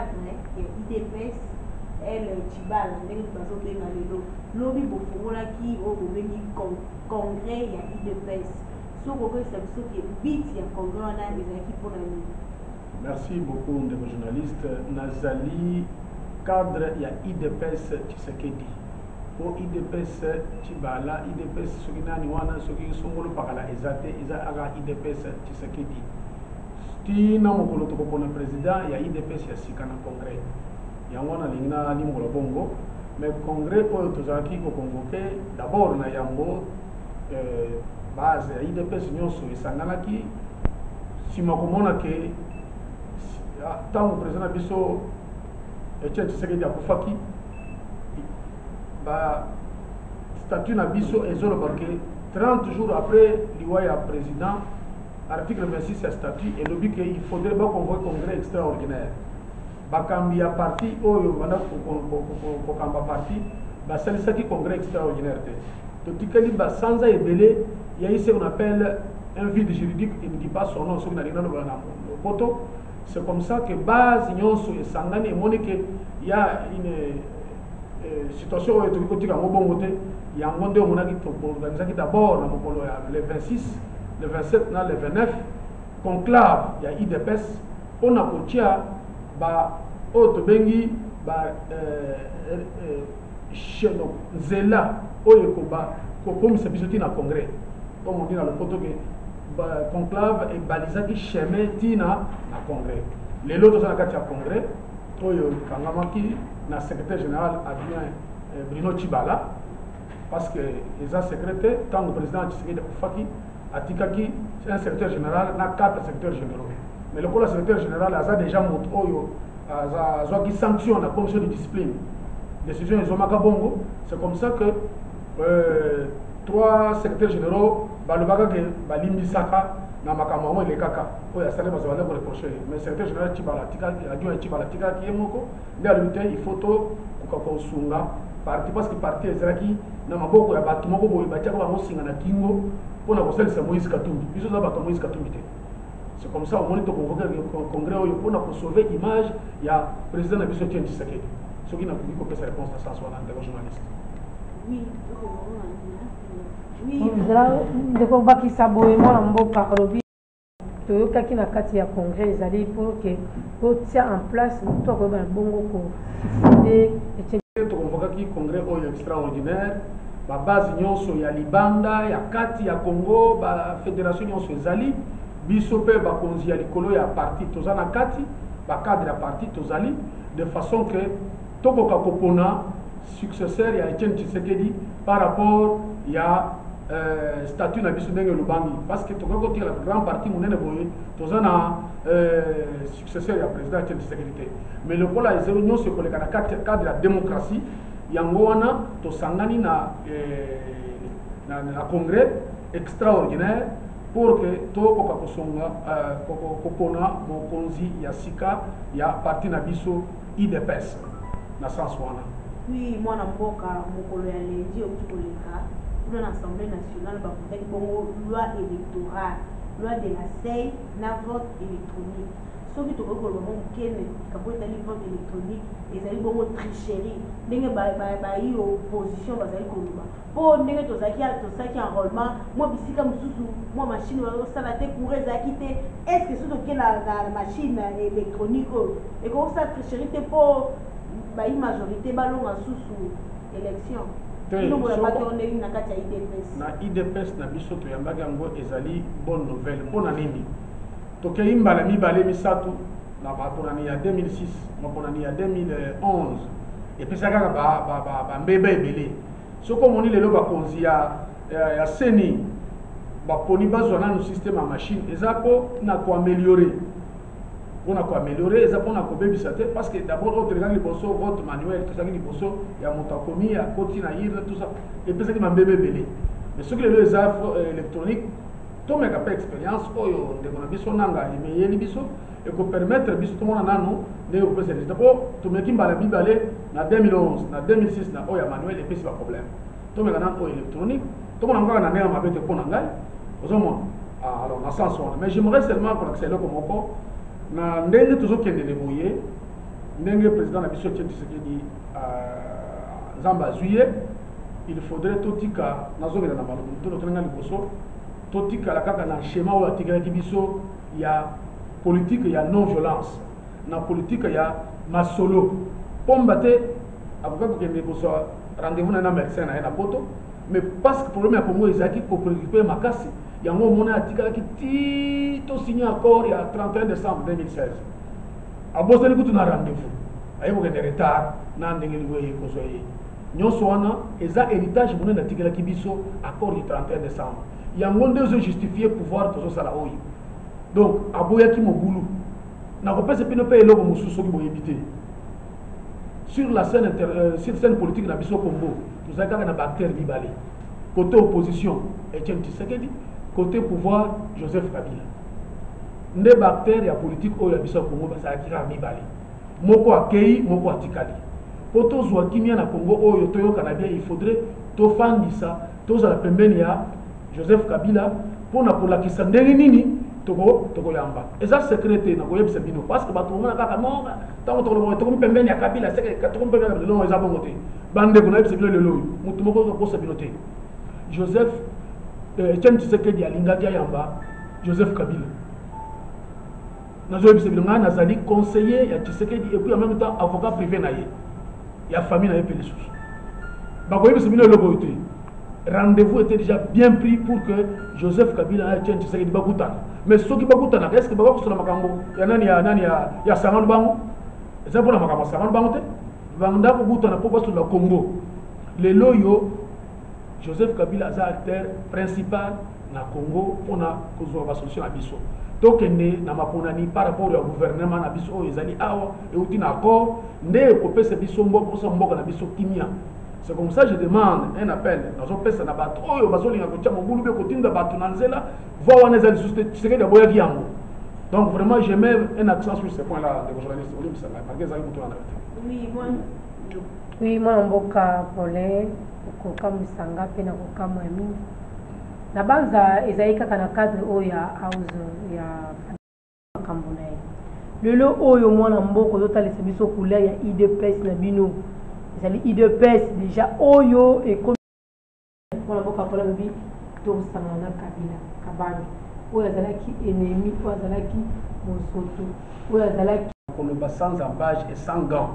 Cadre ya UDPS El Tshibala ndenge bazobenga lelo. Lobi bofungolaki oyo bobengi congrès ya UDPS. Soki okoyebisa biso ke but ya congrès wana ezalaki mpona nini? Merci beaucoup, ndeko journaliste. Nazali cadre ya UDPS Tshisekedi. Po UDPS Tshibala, UDPS soki nani wana, soki songolo pakala eza te, eza aka UDPS Tshisekedi. Tina mokolo tokopona président ya UDPS ya sika na congrès. Yango wana nalingi nalimbola bongo. Mais congrès oyo tozalaki koconvoquer d'abord na yango, base ya UDPS nyonso esanganaki nsima komona ke ntango président na biso Etienne Tshisekedi akufaki, ba statut na biso ezoloba ke 30 jours après liwa ya président, article 26 ya statut elobi ke il faudrait baconvoquer congrès extraordinaire. Bakambi ya parti oyo banda kokamba parti basalisaki congrès extraordinaire te. Totikali basanza ebele ya ce qu'on appelle un vide juridique qui ne dit pas son nom, soki nalingi naloba na lopoto. C'est comme ça que base nyonso esangani, emoni ke ya une situation oyo tokoki kotika yango bongo te. Yango nde omonaki toorganisaki d'abord na mokolo ya le 26, le 27 na le 29 conclave ya UDPS mpona kotia ba oyo tobengi ba nzela oyo ekoba kokomisa biso ntina congrès. Comme on dit na lopoto ke conclave ebalisaki chemin ntina na congrès. Lelo toza na kati ya congrès oyo ekangamaki na secrétaire général adjoint Bruno Tshibala, parce que eza secret te, ntango président Tshisekedi akufaki, atikaki un secrétaire général na quatre secrétaires généraux. Mais lokola secrétaire général aza déjà moto oyo azwaki sanction na commission de discipline, décision ezwamaka bongo, c'est comme ça que trois secrétaires généraux balobaka ke balimbisaka na makambo yango elekaka oyo asali, bazo banda koreprocher. Mais secrétaire général Tshibala atikaki, adjoint Tshibala atikaki ye moko nde alobi te, il faut tokoka kosunga parti, parce que parti ezalaki na maboko ya bato moko boye batiaka bango singa na kingo mpona kosalisa Moïse Katumbi. Biso toza bato ya Moïse Katumbi te. C'est comme ça omoni toconvoquer congrès oyo mpona kosauver image ya président na biso Etienne Tshisekedi. Soki nakoki kopesa réponse na sens wana, ndeko journaliste. Oui. Nzela, ndeko, bakisa boye. Mwana mboka alobi toyokaki na kati ya congrès ezali mpo ke kotia en place moto akoyeba na bongo kosuccéder Etienne. Toconvokaki congrès oyo extraordinaire, babase nyonso ya libanda, ya kati ya Congo, bafédération nyonso ezali. Biso mpe bakonzi ya likolo ya parti toza na kati, bacadre ya parti tozali, de façon que tokoka kopona successeur ya Etienne Tshisekedi par rapport ya statut na biso ndenge elobangi, parce que tokoki kotikala grand parti monene boye toza na successeur ya président Etienne Tshisekedi te. Mais lokola ezali nyonso ekoleka na kati cadre ya démocratie, yango wana tosangani na congrès extraordinaire pour que tokoka kosonga kopona mokonzi ya sika ya parti na biso UDPS na sens wana. Oui, mwana mboka, mokolo ya lundi outi koleka kuna na Assemblée nationale, bavotaki bongo loi électorale, loi de la CENI na vote électronique. Soki tokoki koloba mwa moke likambo etali vote électronique, ezali bongo tricherie ndenge bayi opposition bazali koloba, mpo ndenge tozalaki, tosalaki enrôlement, mwa bisika mosusu mwa machine bazosala te, courant ezalaki te. Est ce que soki toke na machine électronique oyo, ekokosala tricherie te mpo bayi majorité balonga susu élection? Bino boyambaki yango ndenge na kati ya UDPS? Na UDPS na biso toyambaki yango, ezali bonne nouvelle. Mpo na nini? Tokei mbala mibale misato na maponami ya 2006, maponami ya 2011, epesaka kaka bambeba ebele. Soki omoni lelo bakonzi ya CENI baponi bazwa nanu système ya machine, eza mpo na koaméliorer, mpona koaméliorer, eza mpona kobebisa te. Parce que d'abord oyo tolekaki liboso, vote manuel, tozalaki liboso ya moto akomi, akoti na urne, tout ça, epesaki mambeba ebele. Mais soki lelo eza électronique, tomeka mpe expérience oyo ndeko na biso nanga emeyeli biso, ekopermettre biso tomona nanu ndenge kopesa résultat. Mpo tomeki mbala mibale na 2011, na 2006, na oyo ya manuel, epesi baproblème. Tomeka nanu oyo électronique, tomona kaka na ndenge ya mabe te. Mpo na ngai, ozomona, alors na sens wana. Mais j'aimerais seulement kolakisa eloko moko na ndenge tozokendele boye. Ndenge président na biso Etienne Tshisekedi, Nzambe azwi ye, il faudrait totika, nazongela na maloba tototolenga liboso, totikala kaka na schéma oyo atikelaki biso ya politique ya non violence, na politique ya masolo. Pomba te akoki kokende kozwa rendez-vous na ye na médecin na ye na Poto, mais parce que problème ya Congo ezalaki kopréoccuper makasi, yango omona atikalaki ti tosigner accord ya 31 décembre 2016. Abosani kutu na rendez-vous, aye kokende retard na ndenge libo eye kozwa ye. Nyonso wana eza héritage monene atikelaki biso, accord du 31 décembre. Yango nde ezojustifier pouvoir tozosala oyo. Donc aboyaki mobulu. Nakopesa bino mpe eloko mosusu soki boyebi te. Sur la scène inter, sur scène politique na biso Congo, tozali kaka na baacteur mibale: côté opposition, Etienne Tshisekedi, côté pouvoir, Joseph Kabila. Nde baacteur ya politique oyo ya biso ya Congo bazalaki kaka mibale, moko akei, moko atikali. Mpo tozwa kimia na Congo oyo, toyokana bien, il faudrait tofandisa, tozala pembeni ya Joseph Kabila mpona kolakisa ndenge nini tokoyamba. Eza secret te, nakoyebisa bino, parce que bato bomona kaka non, ntango tokoloba tokomi pembeni ya Kabila, seke tokomi pembeni ya Kabila. Non, eza bongo te, bandeko. Nayebisa bino lelo oyo, motu moko okokosa bino te. Joseph Etienne Tshisekedi alingaki ayamba Joseph Kabila. Nazoyebisa bino, ngai nazali conseiller ya Tshisekedi et puis en même temps avocat privé na ye, ya famille na ye mpe lisusu. Bakoyebisa bino eloko oyo te. Rendez-vous était déjà bien pris pour que Joseph Kabila na Etienne Tshisekedi bakutana. Mais soki bakutanaka, est ce que bakokosola makambo ya nani, ya nani, ya Sangano? Bango eza mpona makambo ya Sangano bango te. Banda kokutana mpo basola Congo. Lelo oyo Joseph Kabila aza acteur principal na Congo mpona kozwa basolution na biso. Tokende na maponani par rapport ya gouvernement na biso oyo ezali awa, euti na accord, nde ekopesa biso mboka, mboka na biso kimia. C'est comme ça je demande un appel, nazopesa na bato oyo bazolinga kotia mobulu mpe kotinda bato na nzela. Voi wana eza lisusu te. Tshisekedi aboyaki yango. Donc vraiment, je mets un accent sur ce point là ndeko journaliste, olimbisa ngai malgré ezalaki moto wana te. Oui, moi. Oui, mwana mboka Paulin, kokamwisa nga mpe na kokamwa ya mingi na banza ezali kaka na cadre oyo ya house ya makambo na ye. Lelo oyo, mwana mboka, ozotalisa biso couleur ya UDPS na bino. Ezali UDPS déjà oyo ekomi. Mwana mboka Paulin alobi tosangana na Kabila Kabange, oyo azalaki ennemi, oyo azalaki mosoto, oyo azalaki Koloba sans embâche et sans gants,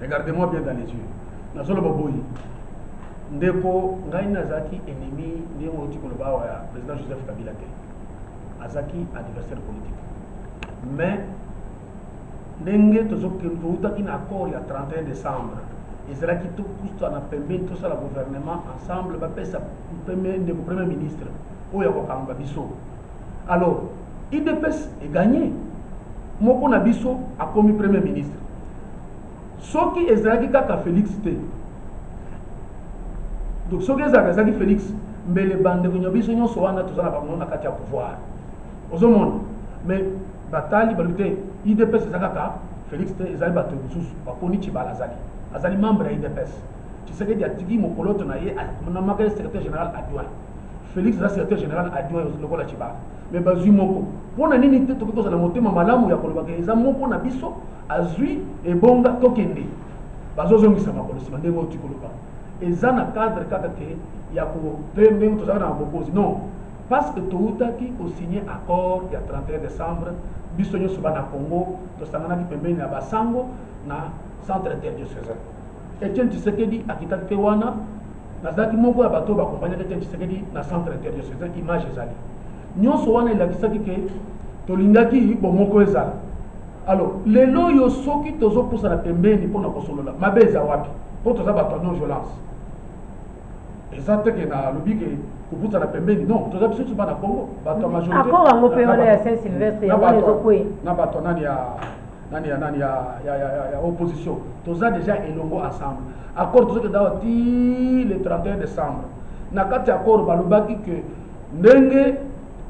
regardez-moi bien dans les yeux, nazoloba boye: ndeko, ngai nazalaki ennemi, ndenge outi koloba awa, ya président Joseph Kabila te. Azalaki adversaire politique, mais ndenge toutaki na accord ya 31 décembre, ezalaki tokutana pembeni, tosala gouvernement ensemble, bapesa ndeko premier ministre oyo akokamba biso. Alors UDPS egagner, moko na biso akomi premier ministre. Soki ezalaki kaka Félix te, donc soki ezalaka ezalaki Félix, mbele bandeko nya biso nyonso wana toza na bango na kati ya pouvoir, ozomona. Mais batali, balobi te, UDPS eza kaka Félix te, ezali bato mosusu. Baponi Tshibala, azali membre ya UDPS. Tshisekedi atiki mokoloto na ye, namaka ye secrétaire général adjoint. Félix aza secrétaire général adjoint lokola Tshibala, mais bazwi moko. Mpo na nini te tokoki kozala motema malamu ya kolobaka eza moko na biso azwi ebonga, tokende? Bazozongisa makolo nsima. Ndenge oti koloba, eza na cadre kaka te ya ko mpe ndenge tozalaka na bokonzi, non, parce que toutaki kosigner accord ya 31 décembre. Biso nyonso bana Congo tosanganaki pembeni ya basango na centre interdiocésain. Etienne Tshisekedi akitaki mpe wana. Nazalaki moko ya bato oyo baaccompagnaki Etienne Tshisekedi na centre interdiocésain. Image ezali. Nyonso wana elakisaki ke tolingaki bomoko ezala. Alors lelo oyo, soki tozopusana pembeni mpona kosolola, mabe eza wapi? Mpo toza bato ya non violence. Eza te ke nalobi ke kopusana pembeni, non. Toza biso nyonso bana Congo, bato ya majorité. Accord yango mpe wana ya Saint Sylvestre, yango wana ezokweya. Na bato nani ya nani ya nani ya opposition, toza déjà elongo ensemble. Accord tozokenda awa ti le 31 décembre. Na kati ya accord balobaki ke ndenge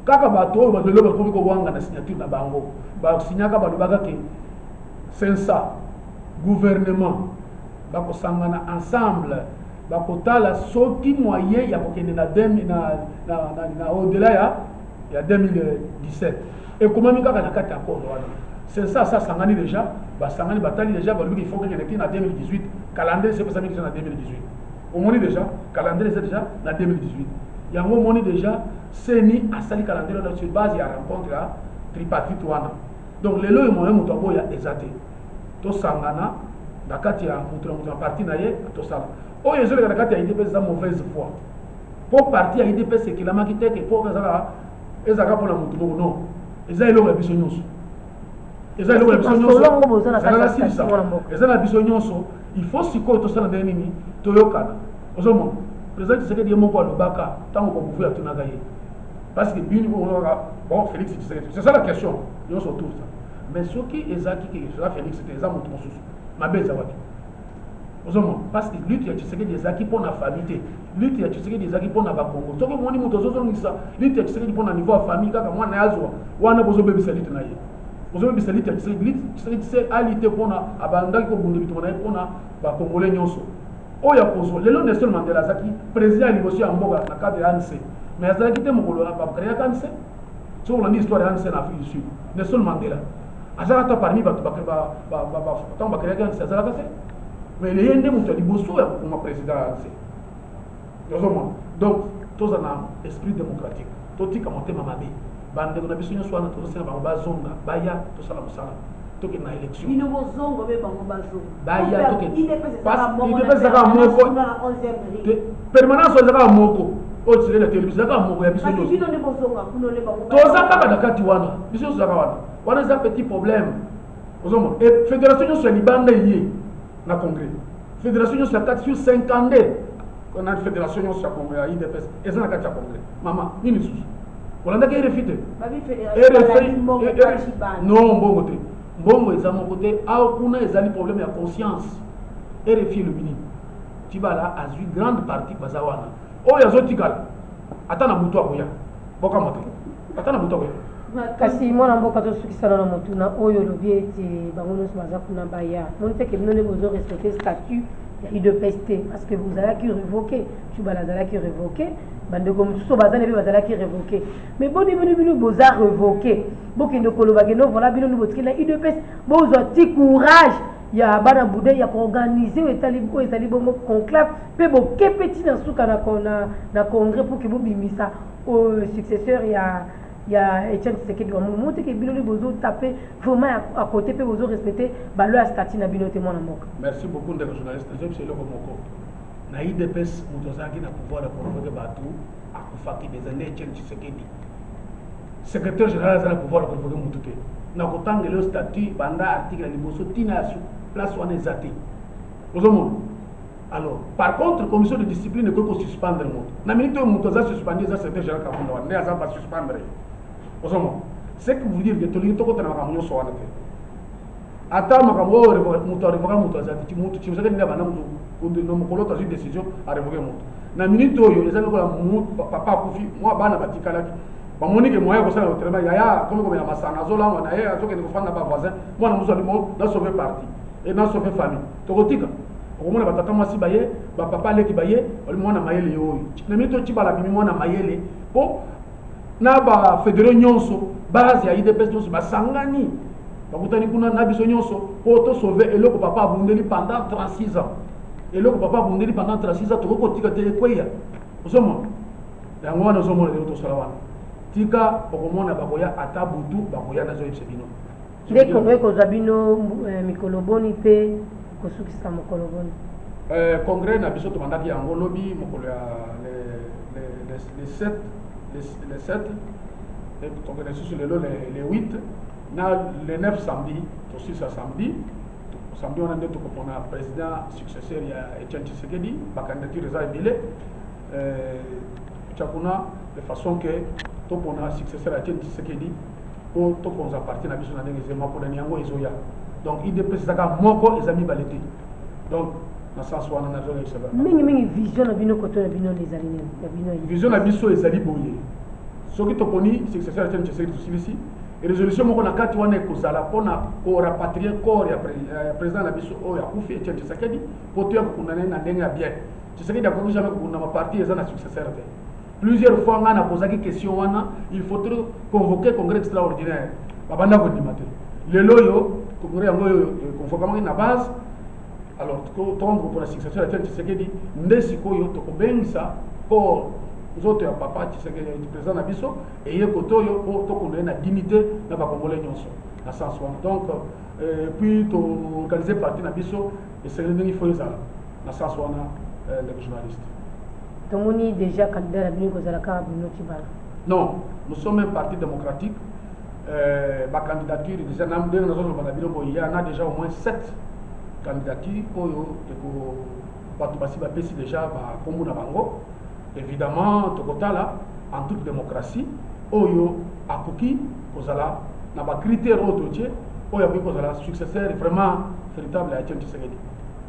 kaka bato oyo lelo bakomi kowanga na signature na bango basignaka, balobaka ke sensa gouvernement bakosangana ensemble, bakotala soki moyen ya kokende na au-delà ya 2017. Ekomami kaka na kati ya accord wana. Sensa asa asangani déjà, basangani, batali déjà, balobi il faut kokende ti na 2018. Calendrier esepesami déjà na 2018. Omoni déjà calendrier eza déjà na 2018. Yango omoni déjà CENI asali calendrier wana sur base ya rencontre ya tripartite wana. Donc lelo oyo moyen moto aboya eza te. Tosangana na kati ya moto na moto na parti na ye, tosala oyo ezoleka na kati ya UDPS. Eza mauvaise foi, mpo parti ya UDPS ekelamaki te ke mpo ezalaka ezalaka mpona motu moko. Non, eza eloko ya biso nyonso, eza eloko ya biso nyonso. Eza na biso nyonso. Il faut sikoyo tosala ndenge nini? Toyokana. Ozomona président Tshisekedi ye moko alobaka ntango babuvu atunaka ye, parce que bino olobaka bon, Félix Tshisekedi, c'est ça la question nyonso autour ça. Mais soki ezalaki ke eza Félix te, eza moto mosusu, mabe eza wapi? Ozomona, parce que lutte ya Tshisekedi ezalaki mpo na famille te, lutte ya Tshisekedi ezalaki mpo na Bakongo. Soki omoni moto azozongisa lutte ya Tshisekedi mpo na niveau ya famille, kaka mwana ye azwa wana, bozobebisa lutte na ye, bozobebisa lutte ya Tshisekedi. Lutte Tshisekedi se ali te mpona abandaki kobunda bitumba na ye mpona Bakongole nyonso oyo akozwa. Lelo Nelson Mandela azalaki président ya liboso ya mboka na cadre ya ANC, mais azalaki te mokolo bacréaka ANC. Soki olandi histoire ya ANC na Afrique du Sud, Nelson Mandela azalaka ta parmi bato ntango bacréaki ANC, azalaka te, mais ye nde moto ya liboso ya kokoma président ya ANC. Ozomona, donc toza na esprit démocratique, totika motema mabe. Bandeko na biso nyonso wana, tozosenga bango bazonga, baya tosala mosala, tokende na élection. Bino bozonga mpe bango bazonga. Baya tokende. UDPS ezaka moko, permanence oyo ezaka moko, oyo Tshisekedi ya televizio ezaka moko ya biso nyonso. Toza kaka na kati wana, biso nyonso ezaka wana. Wana eza petit problème. Ozomona e fédération nyonso ya libanda eye na congrès, fédération nyonso ya kati sur 52 na fédération nyonso ya Congo ya UDPS eza na kati ya congrès. Mama, nini lisusu? Olandaki RFI te? RFI non, mbongo te, mbongo eza moko te. Awa kuna ezali problème ya conscience. RFI elobi nini? Tshibala azwi grande partie, baza wana. Oyo azotikala ata na butu akoya, bokama te, ata na butu akoya. Kasi mwana mboka, tosukisana na motuna oyo. Olobi ete bango nyonso baza kuna baya. Moni teke bino nde bozorespecte statut ya UDPS te, parce que bozalaki révoqué, Tshibala azalaki révoqué, bandeko mosusu baza mpe bazalaki révoqué. Mais boni bino, bino boza révoqué, bokende koloba keno voilà, bino nde botikeli na UDPS, bozwa ti courage ya bana bude ya koorganiser oyo etali oyo ezali bongo conclave, mpe boke mpe ntina suka na congrès pour ke bobimisa oyo successeur ya Etienne Tshisekedi wa Mulumba. Teke bino nde bozotape vraiment à côté mpe bozorespecte baloi ya statut na bino te, mwana mboka. Merci beaucoup, ndeko journaliste. Ezobisa eloko moko: na UDPS, moto azalaki na pouvoir ya korévoquer bato akufaki deja, nde Etienne Tshisekedi. Secrétaire général aza na pouvoir ya korévoquer motu te. Na kotangela yo statut, banda article ya liboso ntina ya place wana eza te. Ozomona, alors par contre commission de discipline ekoki kosuspendre moto. Na minute oyo moto aza suspendu eza secrétaire général Kabunda wana, nde aza basuspendre ye. Ozomona, ce qui veut dire que tolingi tokota na makambo nyonso wana te. Ata makambo oyo moto arevoka moto aza te. Moto Tshisekedi nde abanda moto na mokolo tazwi décision arevoke moto. Na minute oyo eza lokola papa akufi, mwa bana batikalaki, bamoni ke moyen kosala entraînement, yaya akomi komela masanga, azolangwa na ye, azokende kofanda na bavoisin. Mwana mosusu abi nasauve parti e nasauve famille, tokotika. Okomona batata mwasi baye, bapapa aleki baye, bali mwana mayele ye oyo. Na minute oyo Tshibala abimi mwana mayele, mpo na bafédéré nyonso, base ya UDPS nyonso basangani, bakutani kuna na biso nyonso mpo tosauve eloko papa abundeli pendant 36 ans. Eloko papa abundeli pendant 36 ans, tokoki kotika te ekweya. Ozomona yango wana, ozomona lelo tosala wana. Tika, okomona bakoya, ata butu bakoya, nazoyebisa bino. Nde congrès kozwa bino mikolo boni mpe kosukisa mokolo boni? Congrès na biso tobandaki yango lobi, mokolo ya le 7, le 7. Tokende lisusu lelo le 8 na le 9, samedi tosilisa. Samedi wana nde tokopona président successeur ya Etienne Tshisekedi. Bacandidature eza ebele tya kuna, de façon ke topona successeur ya Etienne Tshisekedi mpo tokonza parti na biso na ndenge ezema mponani yango ezoya. Donc UDPS ezaka moko, eza mibale te. Donc na sens wana nazolakisa. Mingimingi, vision na bino, koto na bino ezali nini ya bino? Vision na biso ezali boye: soki toponi successeur ya Etienne Tshisekedi, tosilisi, résolution moko na kati wana ekozala mpona korapatrier corps ya président na biso oyo akufi, Etienne Tshisekedi, mpo toya kokunda naye na ndenge ya bien. Tshisekedi akoki jamais kokundama parti eza na successeur te. Plusieurs fois ngai nakozaki question wana, il faut convoquer congrès extraordinaire, babanda kondima te. Lelo oyo congrès yango oyo econvokamaki na base. Alors tokotendre mpona successeur ya Etienne Tshisekedi nde sikoyo tokobengisa corps, nzoto ya papa Tshisekedi, président na biso, eye kote oyo mpo tokonda ye na dignité na bakongolais nyonso na sens wana. Donc puis toorganize parti na biso esengeli ndenge ifo ezala na sens wana, ndeko journaliste. Tomoni déjà candidat na bino kozala kaka Bruno Tshibala? Non, nous sommes un parti démocratique. Bacandidature déjà, na ndenge nazoloba na bino boye, ya na déjà au moins 7 candidature oyo eko bato basi bapesi déjà bakombo na bango. Évidemment tokotala en toute démocratie oyo akoki kozala na bacritère oyo totie, oyo akoki kozala successeur vraiment véritable ya Etienne Tshisekedi.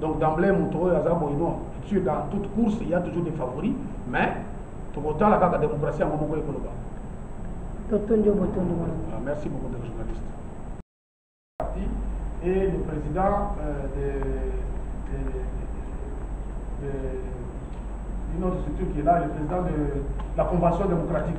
Donc d'emblée moto oyo aza boye, non. Sur dans toute course, il y a toujours des favoris, mais tokotala kaka démocratie yango moko ekoloba. Totondi yo, botondi mwana. Ah, merci beaucoup, de journaliste et le président d'une autre structure qui est là, le président de la Convention démocratique.